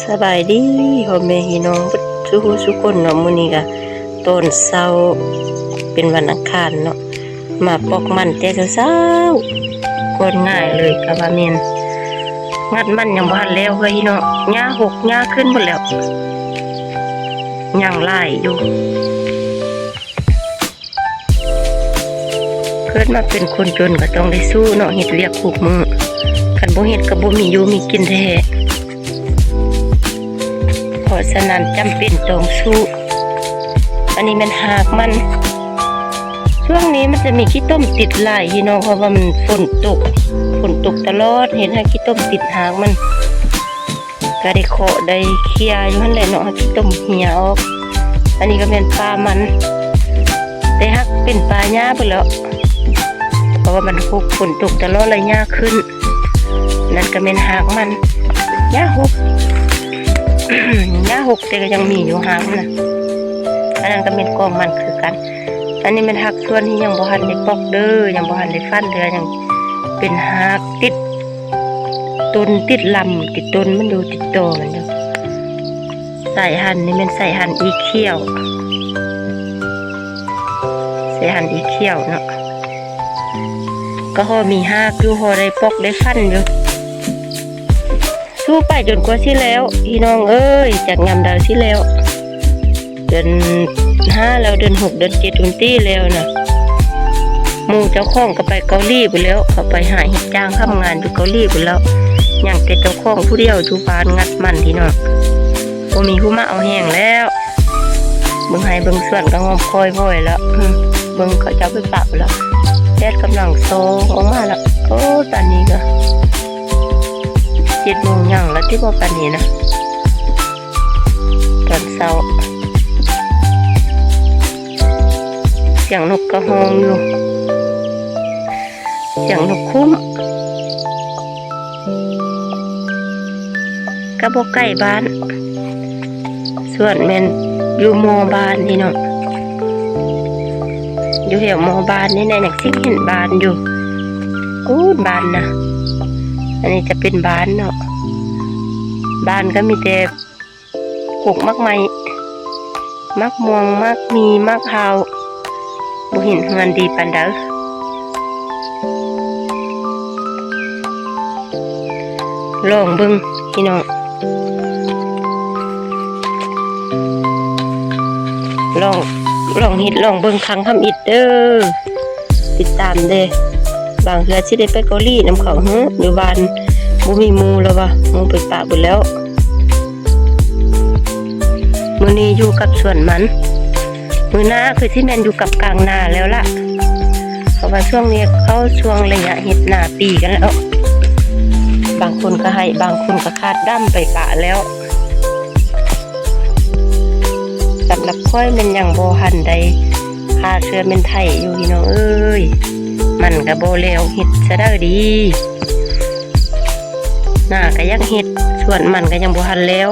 ສະບາຍດີພໍ່ແມ່ພີ່ນ້ອງເບິດສູ່ຜູ້ສູ່ຄົນເນາະ. ມື້ນີ້ກະຕອນເຊົ້າເປັນວັນອັງຄານເນາະ ມາປອກມັນແຕ່ເຊົ້າໆ ກ່ອນງ່າຍເລີຍກະວ່າແມ່ນ. ງັດມັນຍັງບໍ່ທັນແລ້ວເຮີ້ຍພີ່ນ້ອງ ຫຍ້າຫົກຫຍ້າຂຶ້ນໝົດແລ້ວ ຍັງຫຼາຍຢູ່. ເກີດມາເປັນຄົນຈົນກໍຕ້ອງໄດ້ສູ້ເນາະ ເຮັດວຽກທຸກມື້ ຄັນບໍ່ເຮັດກໍບໍ່ມີຢູ່ມີກິນແທ້. ເພາະສະນັ້ນຈຳເປັນຕ້ອງສູ້. ອັນນີ້ແມ່ນຮາກມັນ ຊ່ວງນີ້ມັນຈະມີຂີ້ຕົມຕິດຫຼາຍພີ່ນ້ອງ ເພາະວ່າມັນຝົນຕົກ ຝົນຕົກຕະຫຼອດ ເຮັດໃຫ້ຂີ້ຕົມຕິດຮາກມັນ. ກະໄດ້ເຄາະໄດ້ເຄຍຢູ່ຫັ້ນແຫຼະເນາະ ໃຫ້ຂີ້ຕົມເຫ່ຍອອກ. ອັນນີ້ກະແມ່ນປ່າມັນ ແຕ່ຫາກເປັນປ່າຫຍ້າເບິດແລ້ວ ເພາະວ່າມັນຫົກ ຝົນຕົກຕະຫຼອດແລ້ວຫຍ້າຂຶ້ນ. ນັ້ນກະແມ່ນຮາກມັນ ຫຍ້າຫົກ ຫຍ້າຫົກ ແຕ່ກະຍັງມີຢູ່ຮາກມັນນະ. ອັນນັ້ນກະແມ່ນກອງມັນຄືກັນ. ອັນນີ້ແມ່ນຮາກສ່ວນທີ່ຍັງບໍ່ທັນໄດ້ປອກເດີ້ ຍັງບໍ່ທັນໄດ້ຟັນເທື່ອ ຍັງເປັນຮາກຕິດ ຕົ້ນຕິດລຳ ຕິດຕົ້ນມັນຢູ່ ຕິດຕໍມັນຢູ່. ສາຍພັນນີ້ແມ່ນສາຍພັນອີຂຽວ ສາຍພັນອີຂຽວເນາະ ກໍພໍມີຮາກຢູ່ ພໍໄດ້ປອກໄດ້ຟັນຢູ່. ສູ້ໄປຈົນກວ່າຊິແລ້ວ ພີ່ນ້ອງເອີຍ ຈັກຍາມໃດຊິແລ້ວ. ເດືອນຫ້າແລ້ວ ເດືອນຫົກ ເດືອນເຈັດ ເດືອນແປດແລ້ວນະ. ໝູ່ເຈົ້າຂອງກໍໄປເກົາຫຼີເບິດແລ້ວ ເຂົາໄປຫາເຮັດຈ້າງທຳງານຢູ່ເກົາຫຼີເບິດແລ້ວ. ຍັງແຕ່ເຈົ້າຂອງຜູ້ດຽວຢູ່ບ້ານງັດມັນພີ່ນ້ອງ ບໍ່ມີຜູ້ມາເອົາແຮງແລ້ວ. ເບິ່ງໄຮ່ເບິ່ງສວນກໍງອມຄ້ອຍວອຍແລ້ວ ເບິ່ງເຂົາເຈົ້າໄປປະແລ້ວ. ແດດກຳລັງສ່ອງອອກມາແລ້ວ. ໂອ້ ຕອນນີ້ກໍເຈັດໂມງຫຍັງແລ້ວຕິ ບໍ່ປານນີ້ນະ. ຕອນເຊົ້າ ສຽງນົກກະຮ້ອງຢູ່ ສຽງນົກຄຸ້ມ ກະບໍ່ໃກ້ບ້ານ. ສວນແມ່ນຢູ່ມໍບ້ານນີ້ເນາະ ຢູ່ແຖວມໍບ້ານນີ້ແຫຼະ ຍັງຊິເຫັນບ້ານຢູ່ ປູ້ນບ້ານນະ. ອັນນີ້ຈະເປັນບ້ານເນາະ ບ້ານກໍມີແຕ່ ປູກໝາກໄມ້ ໝາກມ່ວງ ໝາກມີ ໝາກພ້າວ ບໍ່ເຫັນເຮືອນດີປານໃດ. ລອງເບິ່ງພີ່ນ້ອງ ລອງ ລອງເຮັດລອງເບິ່ງຄັ້ງທຳອິດເດີ້ ຕິດຕາມເດີ້. ບາງເທື່ອຊິໄດ້ໄປເກົາຫຼີນຳເຂົາ ຫື ຢູ່ບ້ານບໍ່ມີໝູ່ແລ້ວວະ ໝູ່ໄປປະເບິດແລ້ວ. ມື້ນີ້ຢູ່ກັບສວນມັນ ມື້ໜ້າຄືຊິແມ່ນຢູ່ກັບກາງນາແລ້ວລະ ເພາະວ່າຊ່ວງນີ້ເຂົ້າຊ່ວງໄລຍະເຮັດນາປີກັນແລ້ວ. ບາງຄົນກໍໄຮ່ ບາງຄົນກໍຄາດດຳໄປປະແລ້ວ. ສຳລັບຂ້ອຍແມ່ນຍັງບໍ່ທັນໄດ້ຂ້າເຊື້ອແມ່ນໄຖຢູ່ພີ່ນ້ອງເອີຍ ມັນກໍບໍ່ແລ້ວ ເຮັດຊະເດີດີ. ນາກໍຢາກເຮັດ ສວນມັນກໍຍັງບໍ່ທັນແລ້ວ.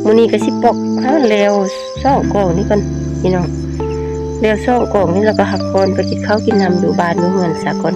ມື້ນີ້ກໍຊິປອກຫາແລ້ວສອງກອງນີ້ກ່ອນພີ່ນ້ອງ ແລ້ວສອງກອງນີ້ແລ້ວກໍຫາກ່ອນໄປກິນເຂົ້າກິນນ້ຳຢູ່ບ້ານຢູ່ເຮືອນສາກ່ອນ.